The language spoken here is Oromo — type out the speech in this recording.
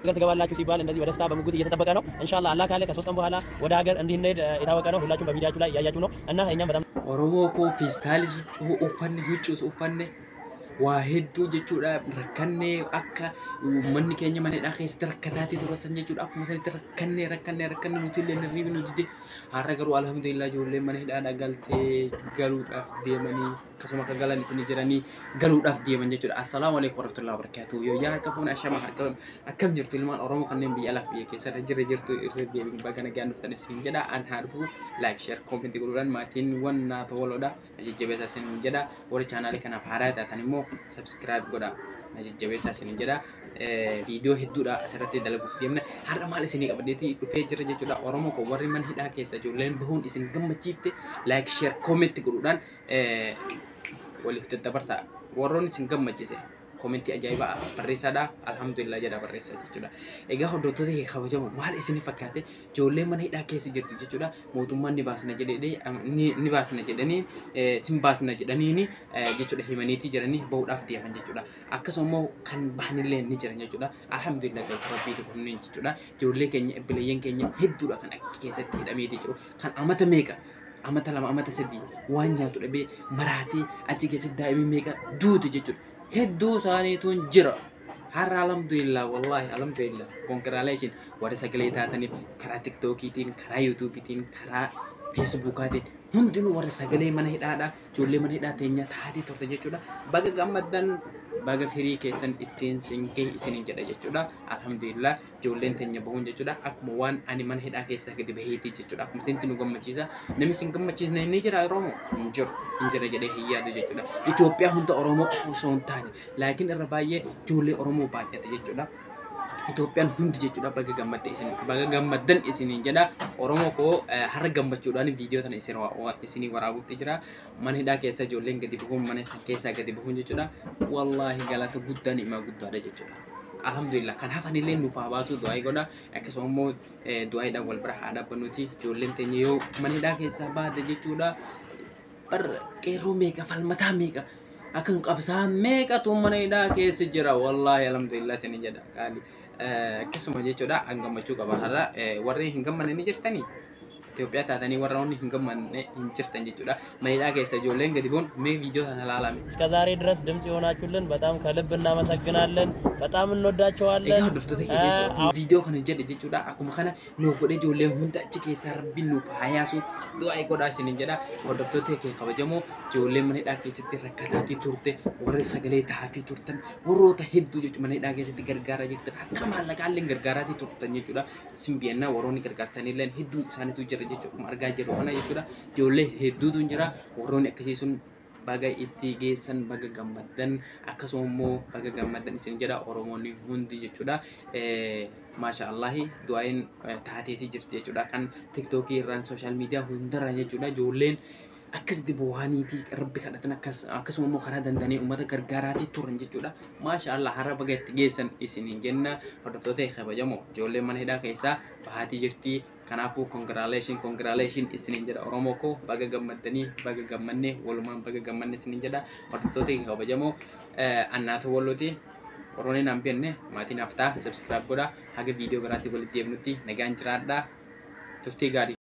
ሀገር ትገባላችሁ ሲባል እንደዚህ በደስታ በጉጉት እየተጠበቀ ነው። ኢንሻአላህ አላህ ካለ ከ3 ቀን በኋላ ወደ ሀገር እንድንሄድ የታወቀ ነው። ሁላችሁም በሚዲያችሁ ላይ እያያችሁ ነው እና እኛም በጣም Oromoo koo, feestaalis uffanne, huccuus uffanne, waa hedduu jechuudha rakkannee. Akka uummanni keenya mana hidhaa keessatti rakkataatii ture san jechuudha, akkuma sanitti rakkannee rakkannee rakkanne, nuti illee hirriibni nu dide. Har'a garuu alhamdulillah, ijoolleen mana hidhaadha galtee galuudhaaf deemanii, akkasuma akka galan isin jiranii galuudhaaf deeman jechuudha. Assalaamu alaikum warahmatullahi wabarakatuh. Yooyyaa, harka fuune, ashama, harka akkam jirtu ilmaan Oromoo kanneen biyya alaaf biyya keessatti jirre jirtu? Irra deebiin baga nagaan dhuftan isin jedha. An haa dhufu. Like, share, comment godhuudhaan maatiin wannaa tooloodha na jajjabeessaa isin jedha. Warri chaanaalii kanaaf haaraa taatan immoo subscribe godha, na jajjabeessaa isin jedha. Viidiyoo hedduudha asirratti dalaguuf deemna. Har'a maal isinii qabadheetii dhufee jira jechuudha? Oromoo koo, warri mana hidhaa keessa ijoolleen bahuun isin gammachiifte, like, share, comment godhuudhaan waliif daddabarsaa. Warroonni isin gammachiise koomentii ajaa'ibaa barreessaadha. Alhamdulillah jedha barreessaa jechuudha. Egaa hordoftoota kee kabajamoo, maal isin fakkaate? Ijoollee mana hidhaa keessa jirtu jechuudha. Mootummaan ni baasna jedhee, ni baasna jedhanii, sin baasna jedhaniini jechuudha, himaniitii jiranii bahuudhaaf deeman jechuudha. Akkasuma immoo kan bahanillee ni jiran jechuudha. Alhamdulillah, galata rabbiiti kunneen jechuudha. Ijoollee keenya, obboleeyyan keenya hedduudha kan achi keessatti hidhameetii jiru. Kan amata meeqa, amata 2, amata 3 waan nyaatu dhabee maraatee achi keessatti daa'imni meeqa duute jechuudha. Hedduu isaaniitu jira. Har'a alhamdulillah, wallahi alhamdulillah, congratulation warra sagalee taataniif, karaa TikTokiitiin, karaa YouTubeiitiin, karaa Facebookaatiin, hundinuu warra sagalee mana hidhaadha ijoollee mana hidhaa teenya taatee turte jechuudha. Baga gammaddan, baga firii keessan ittiin singee isiniin jedha jechuudha. Alhamdulillah, ijoolleen teenya bahuun jechuudha akkuma waan ani mana hidhaa keessaa gadi baheetii jechuudha. Akkuma isinti nu gammachiisa. Namni isin gammachiisne ni jira Oromoo? Hin jiru, hin jira jedhee hin yaadu jechuudha. Itoophiyaa hunda Oromoo qofa osoo hin taane, laakiin irra baay'ee ijoollee Oromoo baay'ate jechuudha. Itoophiyaan hundi jechuudha baga gammadde isin, baga gammaddan isiniin jedha. Oromoo koo, har'a gammachuudhaan viidiyoo tana isinii waraabutti jira. Mana hidhaa keessa ijoolleen gadi bahuun, mana keessaa gadi bahuun jechuudha. Wallaahi galata guddaa, ni'maa guddaadha jechuudha. Alhamdulillah, kan hafanillee nuuf haa baatu du'aa godha. Akkasuma immoo du'aaidhaan wal bira haa dhaabbannuti. Ijoolleen teenya yoo mana hidhaa keessaa baate jechuudha. Bar qeerroo meeqa, falmataa meeqa, akkan qabsaa meeqatu mana hidhaa keessa jira. Wallaahi alhamdulillah isiniin jedha qaali. Akkasuma jechuudha, an gammachuu qaba har'a. Warri hin gammanne ni jirtanii? Itoophiyaa taatanii warra hin gammanne hin jirtan jechuudha. Mana hidhaa keessa ijoolleen gadi bu'uun, mee viidiyoo sana ilaalame. እስከ ዛሬ ድረስ ድምጽ የሆናችሁልን በጣም ከልብ እናመሰግናለን። በጣም እንወዳቸዋለን። Egaa hordoftoota keenya jechuudha, viidiyoo kana jedhe jechuudha, akkuma kana nuuf godhe ijoollee hunda achi keessaa rabbiin nuuf haa yaasu du'aa godhaa isiniin jedha. Hordoftoota kee kabajamoo, ijoollee mana hidhaa keessatti rakkataatii turte, warra sagalee taafii turtan, warroota hedduu jechuudha, mana hidhaa keessatti gargaaraa jirtan, hatta maallaqaallee gargaaraatii turtan jechuudha. Simbiyannaa warroonni gargaartanillee hedduu isaaniitu jira jechuudha. Akkuma argaa jirru kana jechuudha, ijoollee hedduutu jira. Warroonni akkasii sun baga itti geessan, baga gammaddan. Akkasuma immoo baga gammaddan isin jedha Oromoonni hundi jechuudha. Maasha Allahi, du'aayin taateetii jirti jechuudha. Kan TikTokii irraan, social media hundarraan jechuudha, ijoolleen akkasitti bu'aaniitii rabbi kadhatan, akkasuma immoo karaa danda'anii uummata gargaaraatii turan jechuudha. Maasha Allah, har'a baga itti geessan isiniin jenna. Hordoftoota kabajamoo, ijoolleen mana hidhaa keessaa bahaatii jirti. Kanaafuu congratulation, congratulation isiniin jedha. Oromoo koo, baga gammaddanii, baga gammanne, walumaan baga gammanne isiniin jedha. Hordoftoota kabajamoo, annaatu wallooti. Warroonni naan beekne maatii naaf ta'a, subscribe godha. Haga viidiyoo biraatti walitti deebinutti nagaan jiraadhaa. Turtii gaarii.